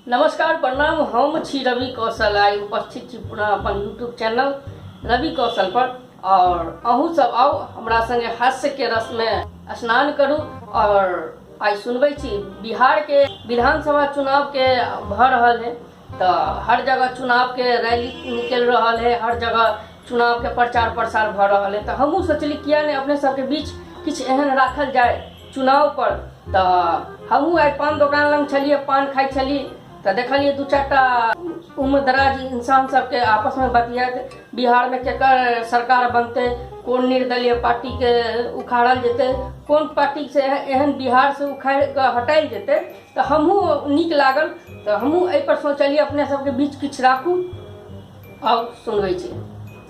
नमस्कार प्रणाम, हम छी रवि कौशल। आइ उपस्थित छी पुनः अपन यूट्यूब चैनल रवि कौशल पर। और अहूँ सब आउ हमरा संगे हास्य के रस में स्नान करू। और आइ सुनबै छी बिहार के विधानसभा चुनाव के भऽ रहल है, तऽ हर जगह चुनाव के रैली निकलि रहल है, हर जगह चुनाव के प्रचार प्रसार भऽ रहल है। तऽ हमहूँ सोचली किया नहि अपने सबके बीच किछु एहन राखल जाय चुनाव पर। तऽ हमहूँ आइ पान दोकान लग छलियै, पान खाइ छली, तऽ देखलियै दू चारिटा उम्र दराज इंसान सबके आपसमे बतियाइत, बिहारमे केकर सरकार बनतै, कोन निर्दलीय पार्टीके उखाड़ल जेतै, कोन पार्टीसँ एहन बिहारसँ उखाड़ि कऽ हटायल जेतै। तऽ हमहूँ नीक लागल, तऽ हमहूँ एहिपर सोचलियै अपने सबके बीच किछु राखू। आउ सुनबै छी।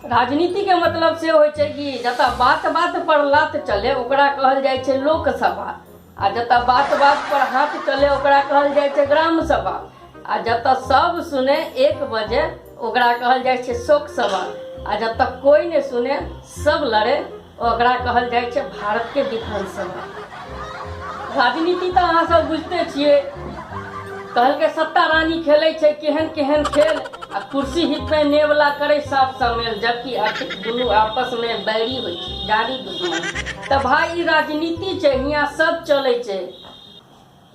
राजनीतिके मतलब से होइ छै कि जतऽ बात बात पर लात चले ओकरा कहल जाइ छै लोकसभा, आ जतऽ बात बात पर हाथ चले ओकरा कहल जाइ छै ग्राम सभा, आ जतऽ सब सुने 1 बजे ओकरा कहल जाइ छै शोक सभा, आ जतऽ कोइ नहि सुने सब लड़े ओकरा कहल जाइ छै भारतके विधानसभा। राजनीति तऽ अहाँ सब बुझिते छियै, कहलकै सत्ता रानी खेलै छै केहन केहन खेल, आ कुर्सी हित में नेवला करे साफ समेल, जबकि आखिर दुनू आपस में बैरी होइ छै, जानी दुश्मन। तऽ भाई ई राजनीति छै, हियाँ सब चलै छै।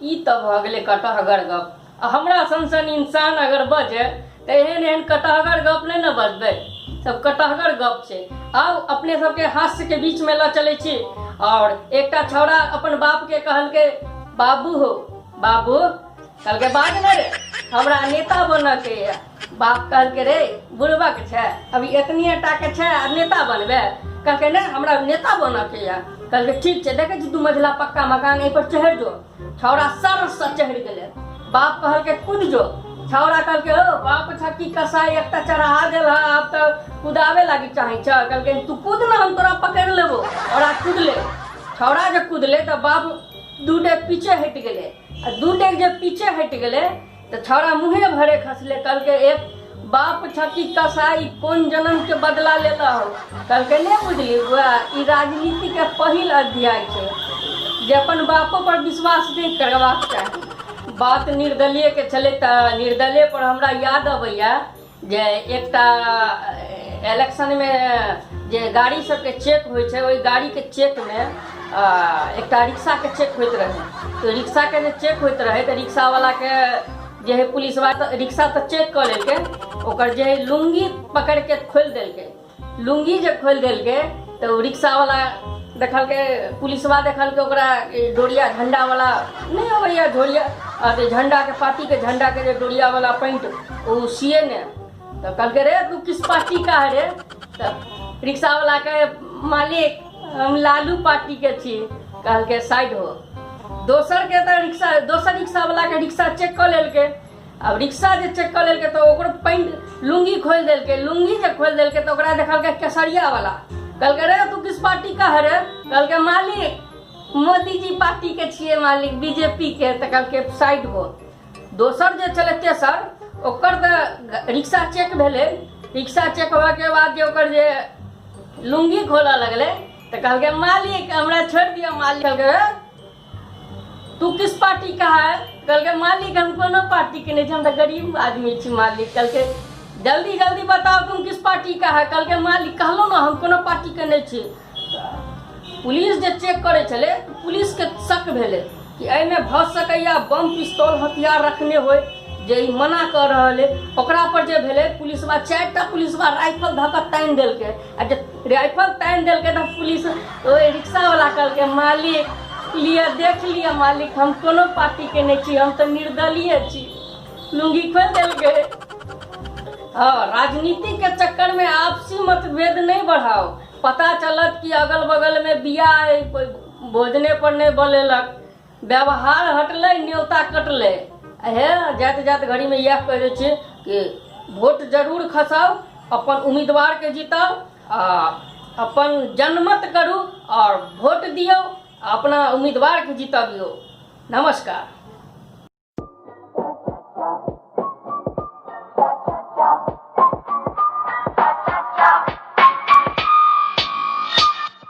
ई तऽ भऽ गेलै कटहगर गप। आ हमरा सन सन इंसान अगर बजै तऽ एहन एहन कटहगर गप नहि ने बजबै, सब कटहगर गप छै। आउ अपने सबके हास्यके बीचमे लऽ चलै छी। और एकटा छौड़ा अपन बापके कहलकै, बाबू हो बाबू, कहलकै बाज ने रे, हमरा नेता बनऽके यऽ। बाप कहलकै रे बुढ़बक छै, अभी एतनिए टाके छै आ नेता बनबै? कहलकै नहि, हमरा नेता बनऽके यऽ। कहलकै ठीक छै, देखै छी 2 मंजिला पक्का मकान, एहि पर चढ़ि जो। छौड़ा सरसँ चढ़ि गेलै। बाप कहलकै कूद जो। छौड़ा कहलकै ओ बाप छा की कसाई एकटा चढ़ा देल है, आब तऽ कुदाबे लागी चाहै छ। कहलकै तू कूद ना, हम तोरा पकड़ि लेबो। और आ कूदले। छौड़ा जे कूदले तऽ बाप 2 डेग पीछे हटि गेलै, आ 2 डेग जे पीछे हटि गेलै तऽ छौड़ा मुँहे भरे खसले। कहलकै एक बाप छकी कसाई कोन जन्म के बदला लेला हो। कहलकै नहि बुझली बुआ, ई राजनीति के पहिल अध्याय छै जे अपन बापो पर विश्वास नहि करबाक चाही। बात निर्दलीय के छलै तऽ निर्दलीय पर हमरा याद अबैया जे एकटा इलेक्शनमे जे गाड़ी सबके चेक होइ छै, ओहि गाड़ीके चेकमे एकटा रिक्शाके चेक होइत रहै। तऽ रिक्शाके जे चेक होइत रहै तऽ रिक्शावलाके जे है पुलिसवा तऽ रिक्शा तऽ चेक कऽ लेलकै, ओकर जे है लुङ्गी पकड़िके खोलि देलकै। लुङ्गी जे खोलि देलकै तऽ ओ रिक्शावला देखलकै, पुलिसवा देखलकै ओकरा डोरिया झण्डावला नहि अबैए, झोरिया अथी झण्डाके पार्टीके झण्डाके जे डोरियावला पैंट ओ सिए ने। तऽ कहलकै रे तू किस पार्टी का है रे? तऽ रिक्शावलाके मालिक हम लालू पार्टीके छी। कहलकै साइड हो। दोसरके तऽ रिक्शा, दोसर रिक्शावलाके रिक्शा चेक कऽ लेलकै। आब रिक्शा जे चेक कऽ लेलकै तऽ ओकरो पैंट लुङ्गी खोलि देलकै। लुङ्गी जे खोलि देलकै तऽ ओकरा देखलकै केसरियावला। कहलकै रे तू किस पार्टी का है रे? कहलकै मालिक मोदीजी पार्टीके छियै मालिक, बीजेपी के। तऽ कहलकै साइड हो। दोसर जे छलै तेसर, ओकर तऽ रिक्शा चेक भेलै। रिक्शा चेक होबऽके बाद जे ओकर जे लुङ्गी खोलऽ लगलै तऽ कहलकै मालिक हमरा छोड़ि दिअ मालिक। कहलकै तू किस पार्टी का है? कहलकै मालिक हम कोनो पार्टी के नहीं छी, हम तऽ गरीब आदमी छी मालिक। कहलकै जल्दी जल्दी बताओ तुम किस पार्टी का है? कहलकै मालिक कहलहुँ ने हम कोनो पार्टी के नहीं छी। पुलिस जे चेक करै छलै पुलिसके शक भेलै कि एहिमे भऽ सकैया बम पिस्तौल हथियार रखने होय जे ई मना कऽ रहल है। ओकरा पर जे भेलै पुलिसवा 4टा पुलिसवा राइफल धऽ कऽ तानि देलकै। आ जे राइफल तानि देलकै तऽ पुलिस ओहि रिक्शावला कहलकै मालिक लिअ देख लिअ मालिक, हम कोनो पार्टीके नहि छी, हम तऽ निर्दलीय छी। लुङ्गी खोलि देलकै। हँ, राजनीतिके चक्करमे आपसी मतभेद नहि बढ़ाउ। पता चलत कि अगल बगलमे बियाह है, कोइ भोजने पर नहि बोलेलक, व्यवहार हटलै न्योता कटलै। हे जाइत जाइत घड़ीमे इएह कहि दै छी कि वोट जरूर खसाउ, अपन उम्मीदवारके जिताउ आ अपन जनमत करू और वोट दियौ, अपना उम्मीदवारके जितबियौ। नमस्कार।